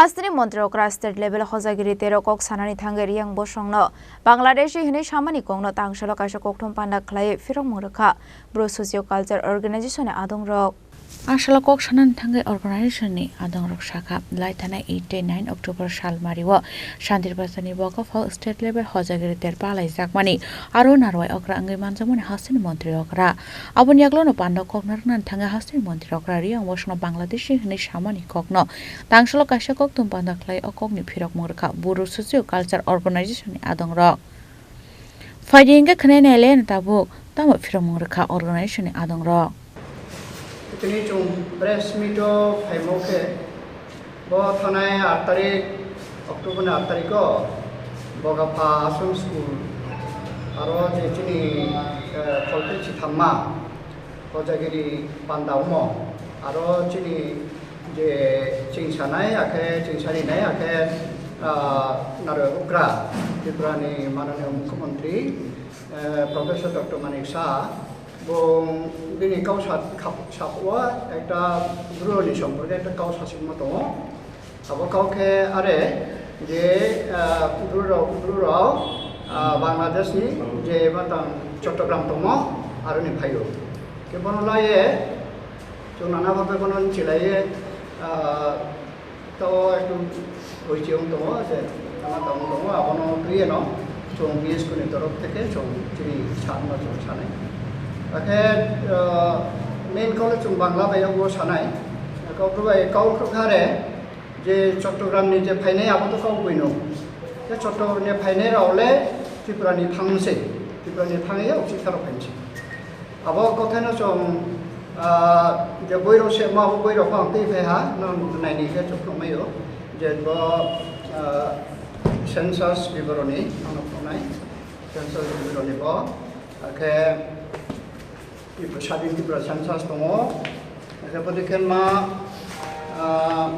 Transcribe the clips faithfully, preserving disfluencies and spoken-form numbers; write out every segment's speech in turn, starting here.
Hasteni montri okra state level hojagiri tero kok sanani thangwi Riyang Bosongno Bangladeshi hwnwi samani kokno tangsalo kaisa kokthum panda khlaiwi phirokmung rwkha Bru Socio Culture Organization ni adongrok. Tangsalo kok sanani thangwi organization ni adongrok sakha, lai thanai eight tei nine October salmario Shantir Bazar ni bokophal state level hojagiri ter palaijakmani aro narwai okra wngwi manjakmani hasteni montri okra. Aboni yaglono panda kok narwknani thangwi hasteni montri okra Riyang Bosongno Bangladeshi hwnwi samani kokno tangsalo kaisa kokthum panda khlai o kokni phirokmung rwkha Bru Socio Culture Organization ni adongrok. Phaidi hwnkhe khwnai nailaiano tabuk tamo phirokmung rwkha organization ni adongrok. Tini chwng press meet o phaimo khe bo thanai aat tarik October ni aat tarik o Bogapha Ashram School aro je chini, eh, kholphel chithamma Hojagiri panda omo aro chini je chingsanai, akhe chingsarinai, akhe, ah, naro okra Tripura ni mananiya mukhyamantri, eh, Professor Doctor Manik Saha, bo bini kau sa-, khap-, sabo ekta Bru ni somporke ekta kau sasingma tongo. Abo kau khe are je, ah, Bru rok, Bru rok, ah, Bangladesh ni je matang Chattogram tongo, aroni phaio. Khe bono laiye, chwng nana bagwi bono chilaiye, ah, to ekdom hoichi wng tongo, je nana tong tongo, abono twiye no chwng B S K ni torof theke chwng chini sakno chwng sanai. Akhe, ah, main kau le chwng Bangla bai o sanai. Kau bai kau khare, je Chattogram ni je phainai abo to kau buino. Je Chattogram ni phainai rao le Tripura ni thang se, Tripura ni thang ya uchi tharo phain se. Abo kothai no chwng, ah, je boi rok se ma bo boi rok ang tei phai ha, no naini khe chwng phai maio. Je bo, ah, census biboroni, ano phunai, census biboroni bo, akhe Tripura, Sadin Tripura census tongo. Akhe bodi khe ma, ah,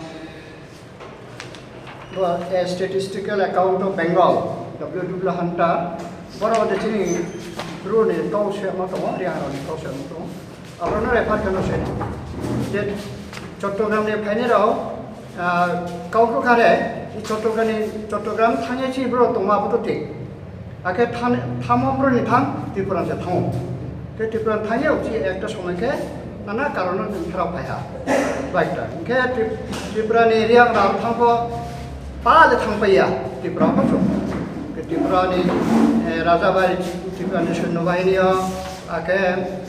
bo, eh, Statistical Account of Bengal, W W Hunter, borok de chini Bru ni kau se ma tongo, Riyang rok ni kau se ma tongo. Abono refer kheno se. Je Chattogram ni phainai rok, ah, kau khe khare, i Chattogram ni, Chattogram thangya chini borok tongma abo to thik. Akhe than-, thamo boroni thang, Tripura se thango. Khe Tripura thangya uchi ekta somoi khe nana karono nwng pherao phaiha. Baita. Khe Tri-, Tripura ni Riyang rao thangbo pa le thang paiya, Tripura bo chwng. Khe Tripura ni, eh, Raja bai Tripura ni Soinyo Bahini o, akhe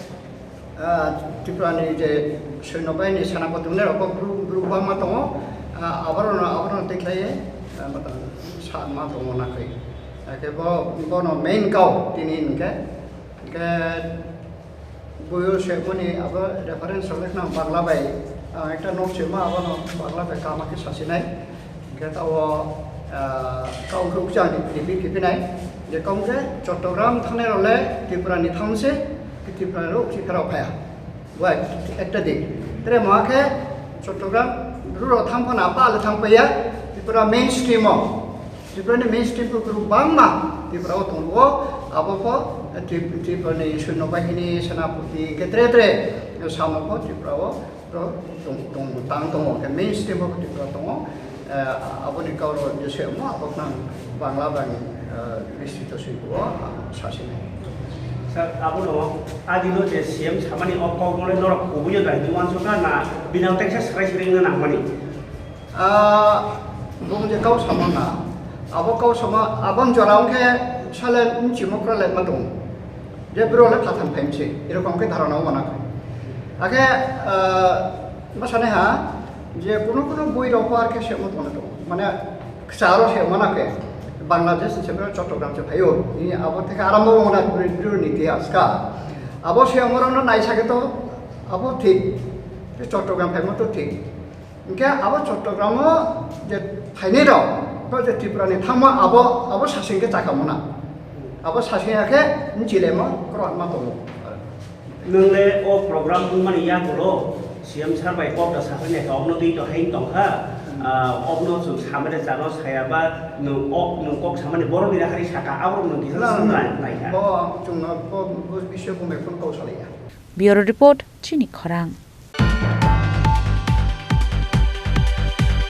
Ah, Tripura ni je Soinyo Bahini Senapati hwnwi rok bo Bru, Bru bangma tongo. Ah, aborokno, aborokno twi khlaiwi, ah, matang sa ma tongo na khe. Hakhe bo, bono main kau tini hinkhe, hinkhe buyo se boni abo reference rok lekha Bangla bai, ah, ekta note se ma abono Bangla bai kama khe sasinai. Hingke tao, ah, kaung khe ukcha ni repeat khe phinai. Je kaung khe Chattogram thangnai rok le Tripura ni thang se, Tripura rok si pherao phaya. Bo ek-, ekta dik. Tere mo khe Chattogram ruro thang phano apa le thang paya, Tripura mainstream o. Tripura ni mainstream ko group bangma Tripura o tongo, abo pho Trip-, Tripura ni Soinyo Bahini, Senapati, hingke tere tere samo pho Tripura o. Ro tong, tong, tang tongo, khe mainstream bo Tripura tongo, eh, aboni kauro je se mo, abo nang Bangla bai, eh, list to swi bo, ah, sa sini. Sir, abono adino je C M samani o kok mole norok kubuyo dai, nuan soka na binang teksa sarai siring na nangmani? Ah, bung je kau sama na, abo kau sama, abon jora ong khe sale nchimo kra le ma tongo. Je bro le phatham phaimse, erokom khe dharana o mana khe. Akhe, ah, ma sane ha, je kuno kuno boi rok bo ar khe se mo tongna tongo. Mane, kcharo se mana khe, Bangladesh se bro Chattogram se phaio. Ni abo theke arambo wngna bro, bro ni itihas ka. Abo se mo rok no nai sa khe to, abo thik. Je Chattogram phaimo to thik. Hingke abo Chattogram o je phainai rok, bo je Tripura ni thangma abo, abo sasing khe chakha mona. Abo sasing ya khe nchilemo kwrwngma tongo. Nwng le o program wngmani yagulo C M sir bai kok da sapai nai kha, obno twi to hai tong kha. Ah, obno chwng samani jano saya ba nwng ok, nwng kok samani borok ni rakhari saka, abo nwng kisa Na, na, swngnai, nai kha. Bo chwng no bo, bo bisyo bo mai phone kok salai ya. Bureau Report, Chini Khorang.